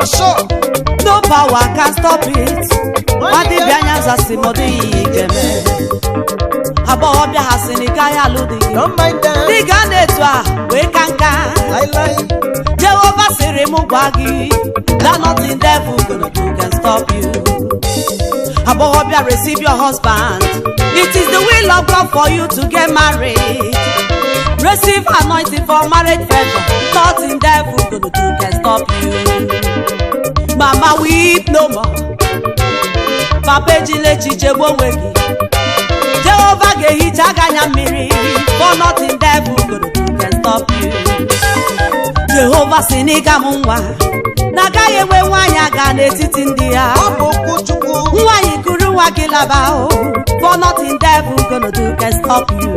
For sure. No power can stop it. Nwa dibịa anya zasị ma ọ dịghị ihe ị ga-eme. Agbọghọbịa ha sị na ị gaghị alụ di. Don't mind them. Di ga na-etu a wee ka nka. Lie, lie. Jehova sịrị m gwa gị that nothing devil gonna do can stop you. Agbọghọbịa, receive your husband. It is the will of God for you to get married. Receive anointing for marriage favor. Nothing devil gonna do can stop you. Mama, weep no more. Papa, ejila echiche gbuo onwe gị. Jehova ga-ehicha gị anya mmiri, for nothing devil gonna do can stop you. Jehova si n'ịga m nwa na agaghị enwe nwaanyị aga n'etiti ndị ya. Ọ bụ okwu Chukwu. Nwaanyị, kuru nwa gị laba o, for nothing devil gonna do can stop you.